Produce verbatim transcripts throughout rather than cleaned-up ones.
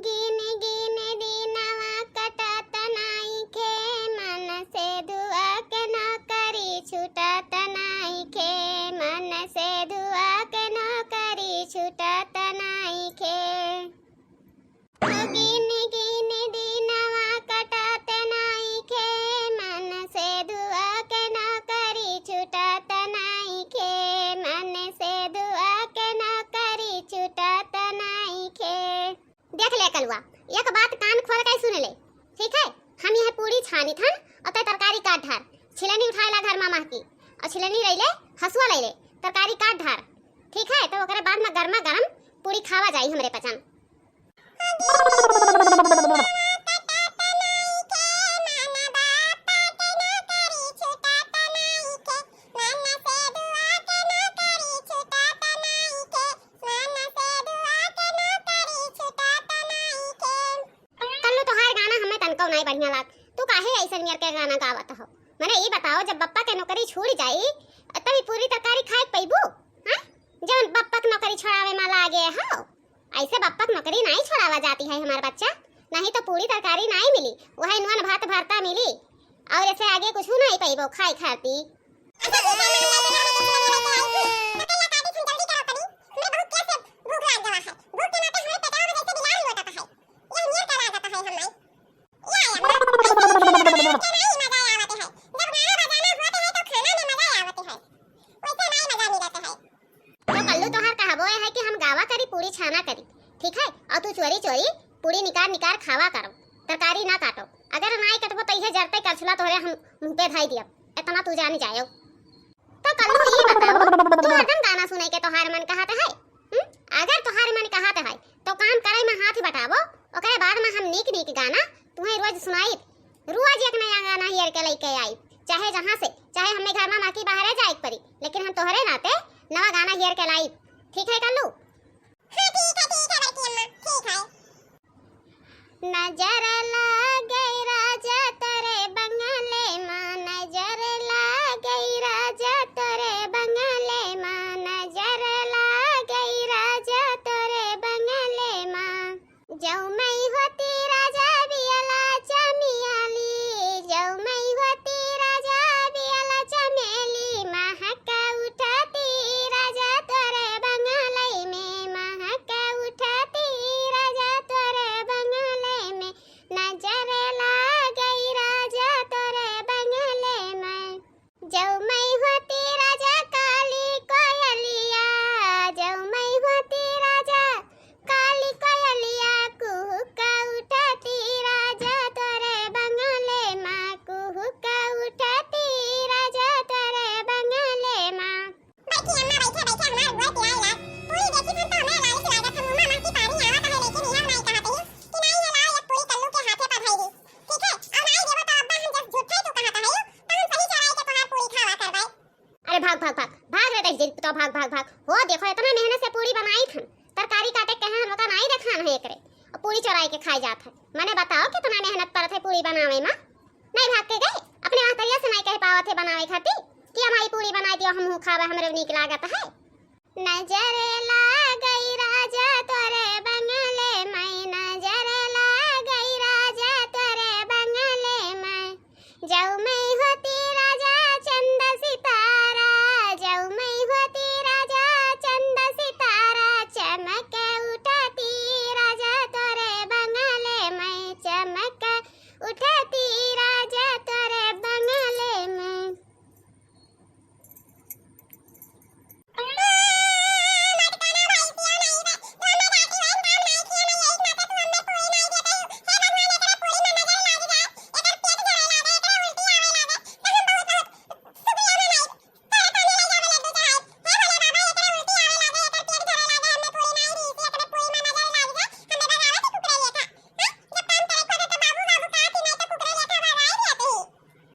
गिन गिन दिनवा कटत नाइखे, मन से दुआ के नौकरी छूटत नाइखे, मन से दुआ के नौकरी छूटत नाइखे। गिन गिन दिनवा कटत नाइखे, मन से दुआ के नौकरी छूटत नाइखे, मन से दुआ के नौकरी छूटत नाइखे। देख ले कलुआ, एक बात कान खोल के सुन ले, ठीक है? हम यह पूरी छानी थन और तै तरकारी काट धार, छिलनी उठाए ला घर मा महकी, और छिलनी रैले, हसुआ लैले, तरकारी काट धार, ठीक है? तो ओकरे बाद मा गर्मा गर्म पूरी खावा जाई हमरे पचन। कल्लू, तोहार गाना हमें तनको नाई बढ़िया लाग। तू काहे ऐसन नियर के गाना गावत हो? मने ई बताओ, जब बप्पा के नौकरी छूट जाई, तब ई पूरी तरकारी खाए के पइबू? हाँ? जौन बप्पा के नौकरी छोड़ावे मा लागे हो, ऐसे बप्पा के नौकरी नाई छोड़ावा जाती है हमार बच्चा, नहीं तो पूरी तरकारी नाई मिली, वही नून भात भरता मिली, और ऐसे आगे कुछ नाई पइबो खाए खाती। अच्छा, ठीक है, मैं जल्दी से लेके आई हूँ। पता या काटी, तुम जल्दी करो तनी। हमरे बहुत तेज से भूख लाग गवा है। भूख के मारे हमरे पेटवा में जैसे बिलार लोटत है। यह नियर का लागत है हम माई। या, या, माँ। के नाई मजा आवत है। जब गाना बजाना होत है तो खाना में मजा आवत है। वैसे नाई मजा मिलत है। तो कल्लू, तोहार कहबो है कि हम गावा करी, पूरी छाना करी, ठीक है? और तू चोरी चोरी पूरी निकार निकार खावा करो, तरकारी ना काटो। अगर नाई कटबो तो इहे जरते करछुला तोहरे हम मुँह पे धाई दियब, इतना तू जान जायो। तो कल्लू, ई बताओ, तू हरदम गाना सुने के तोहार मन कहत है? हम्म? अगर तोहार मन कहत है तो काम करे में हाथ बटावो, ओकरे बाद में हम नीक नीक गाना तुम्हें रोज सुनाई, रोज एक नया गाना हियर के लइके आई, चाहे जहाँ से, चाहे हमें घर में माँ की बाहरे जाए के पड़ी, लेकिन हम तोहरे नाते नवा गाना हियर के लाई। ठीक है कल्लू? हाँ, ठीक है, ठीक है बड़की अम्मा, ठीक है। नजर लागे राजा तोरे बंगले मा, नजर लागे राजा तोरे बंगले मा, नजर लागे राजा तोरे बंगले मा। जौ मैं होती राजा बियाला चमेली, जौ मैं होती राजा बियाला चमेली, महक उठती राजा तोरे बंगले में, महक उठती राजा तोरे बंगले में, नजर लागे राजा तोरे बंगले में। जौ मैं होती राजा काली कोयलिया, जौ मैं होती राजा काली कोयलिया, कुहुक उठती राजा तोरे बंगले मा, कुहुक उठती राजा तोरे बंगले मा। बैठी अम्मा, बैठा, बैठा, हमार गोड़ पिराए लाग। पूरी देखी थन तो हमरा लालच लागत, हम मुँह मा महकी पानी आवत है, लेकिन यह नाई कहत ही कि नाई ये लाओ, एक पूरी कल्लू के हाथे पधाई दी। ठीक है, और नाई देबो तो अब्बा हम जब झूठे तू कहत है, तो हम सही चोराई के तोहार पूरी खावा करवाए। अरे भाग, भाग, भाग, भाग रे दहिजरी, तो भाग, भाग, भाग। हो देखो, इतना मेहनत से पूरी बनाई थन, तरकारी काटे के कहे हम लोग का नाई देखान है एकरे, और पूरी चोराई के खाए जात है। मने बताओ, कितना मेहनत पड़त है पूरी बनावे मा। नाई भाग के गए, अपने महतरिया से नाई कह पावत है बनावे खातिर कि हमारी पूरी बनाई दियो, हमहू खावे, हमरे नीक लागत है। नजर लागे राजा तोरे बंगले मा, नजर लागे राजा तोरे बंगले मा। जौ मैं होती राजा चंद सितारा, जौ मैं होती राजा चंद सितारा, चमक उठती राजा तोरे बंगले मा, चमक उठती राजा तोरे बंगले मा।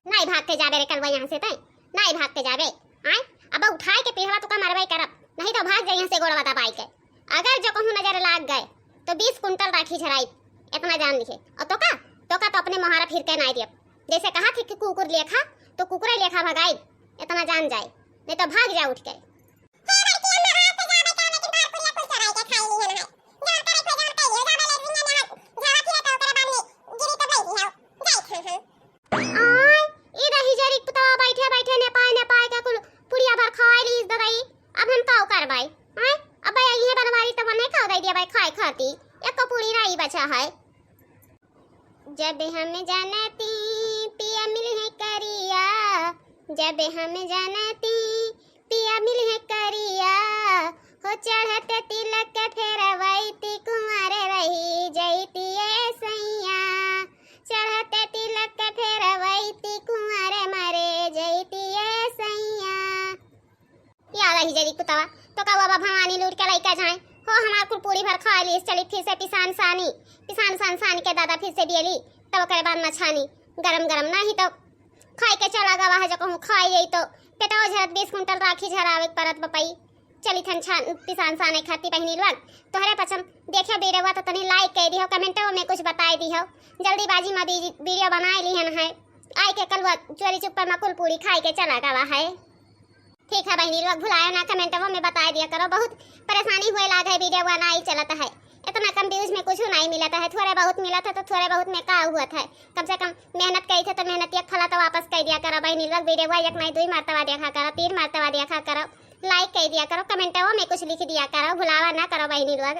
नाई भाग के जाबे रे कलुआ यहाँ से तय, नाई भाग के जाबे। आय, अब उठाए के पिहवा तुका मरबे करब, नहीं तो भाग जाई यहाँ से गोड़वा दबाई के। अगर जो कहूँ नजर लाग गए तो बीस कुंटल राखी झराई, इतना जान लिहे। और तोका, तोका तो अपने मोहारा फिर के नाई दियब। जैसे कहा थे कि कुकुर लेखा, तो कुकुरे लेखा भगाई, इतना जान जाए, नहीं तो भाग जा उठ के। हे बड़की अम्मा, भाग के जाबे का, लेकिन तोहर पुड़िया कुल चोराई के खाई लिहन है। जौन करे के जौन कइले, जाबे ले दुनिया में हाथ। पूरी नाई बचा है। जब हम जानती पिया मिलिहैं करिया, जब हम जानती पिया मिलिहैं करिया, हो चढ़त तिलक फेरवैती कुंवर रही जैती ए सैया, चढ़त तिलक फेरवैती कुंवर मरे जैती ए सैया। या रही जरी कुतवा, तो का बाबा भवानी लूट के लइका जाए हो, हमार कुल पूरी भर खा लीस, चली फिर से पिसान सानी, पिसान सान सान के दादा फिर से बियली, तब ओकरे बाद मछानी गरम गरम, नाही तो खाए के चला गवा है, जो कहूँ खाए यही तो पेटवा झरत बीस कुंटल राखी झरावे के परत बपई। चली थन छान, पिसान साने खाती बहिनी लोग, तोहरे पसंद देखियो वीडियो तो तनी like कर दिहो, कमेंटों में कुछ बताए दिहो, जल्दीबाजी में वी-, वीडियो बनाए लिहन है, आए के कलुआ चोरी चुप्पा में कुल पूरी खाए के चला गवा है। ठीक है बहिनी लोग, भुलायो ना, कमेंटवा में बताए दिया करो। बहुत परेशानी हुए लाग है, वीडियो ना ही चलत है, इतना कम व्यूज में कुछ नहीं मिलत है, थोड़े बहुत मिलत है तो थोड़े बहुत में का हुआ है, कम से कम मेहनत करी थे तो मेहनत एक फला तो वापस कर दिया करो बहिनी लोग। वीडियो एक नहीं दुई मरतबा देखा करो, तीन मरतबा देखा करो, like कर दिया करो, कमेंटवा में कुछ लिख दिया करो, भुलावा ना करो बहिनी लोग।